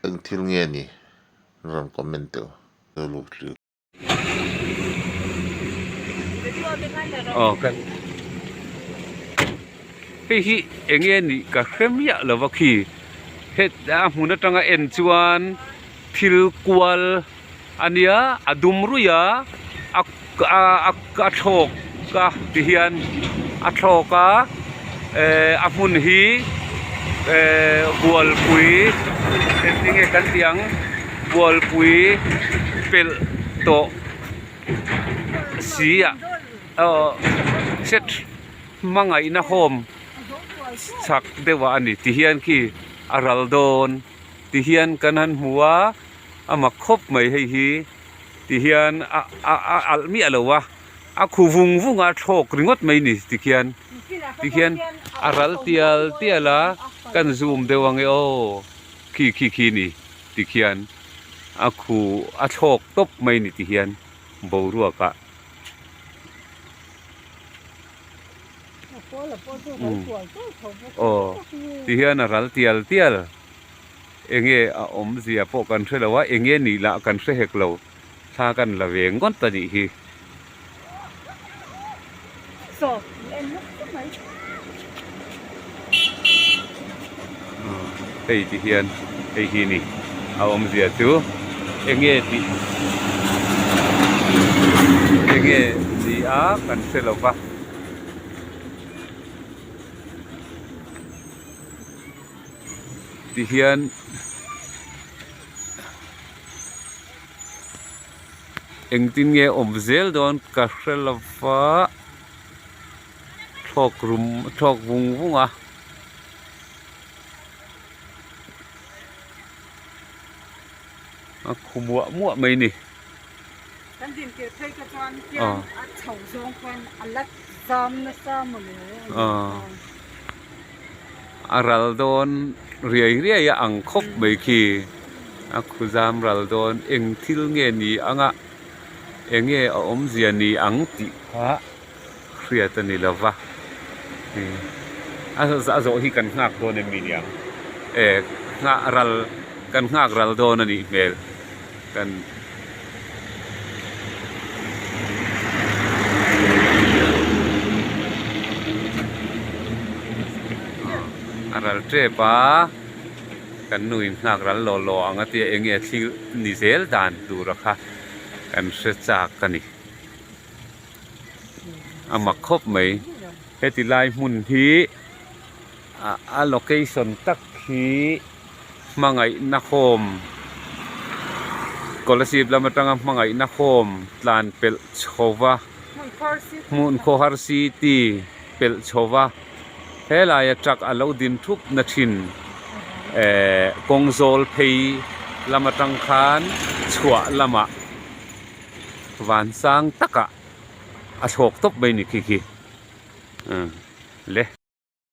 Eng thil nge ni? Rawn comment teh u. Aw kan hei hi eng nge nih ka hre miah lo va khi het a hmun atanga en chuan thil kual a nia a dum ruih a a a a thlawk a ti hian a thlawk a ehh a hmun hi ehh bualpui engtin nge kan tih ang bualpui pelh tawh si ah aw set hmangaihna home chhak deuh ah a ni ti hian khi a ral dawn ti hian kan han hmu a a mak khawp mai hei hi ti hian a a a alh miah lo a a khu vung vung a thlawk ringawt mai ni tikhian tikhian a ral tial tial a kan zoom deuh ang e aw khi khi khi ni tikhian a khu a thlawk tawp mai ni tihian boruak ah. Aw tihian a ral tial tial. Enge a awmzia pawh kan hre lo a, enge nih lah kan hre hek lo, thla kan la ve ngawt a nih hi. Hei ti hian hei hi ni a awmzia chu enge tih enge ni a kan hre lo va. Tihian engtin nge awm zel dawn ka hre lo va thlawk rum thlawk vung vung a. A khu muah muah mai a ni. Kan din tir phei kha chuan hian a chho zawng khan a la zam nasa mawle. A ral dawn riai riai a ang khawp mai khi a khu zam ral dawn eng thil nge ni anga eng nge a awmzia ni ang tih kha hriat a ni lo va a zawh hi kan nghak dawn em mi niang e nghah ral kan nghak ral dawn a nih hmel kan a ral tep a kan nu in nghak ral law law ang a tia eng nge thil ni zel dan tur a kha kan hre chak a ni. A mak khawp mai heti lai hmun hi a location tak hi hmangaihna home scholarship lam atanga hmangaihna home tlan pelh chho va hmun khawhar city pelh chho va helaia truck a lo din thup na thin ehh kawng zawl phei lam atang khan chhuah lamah. Vansang takah a thlawk tawp mai ni khi khi le.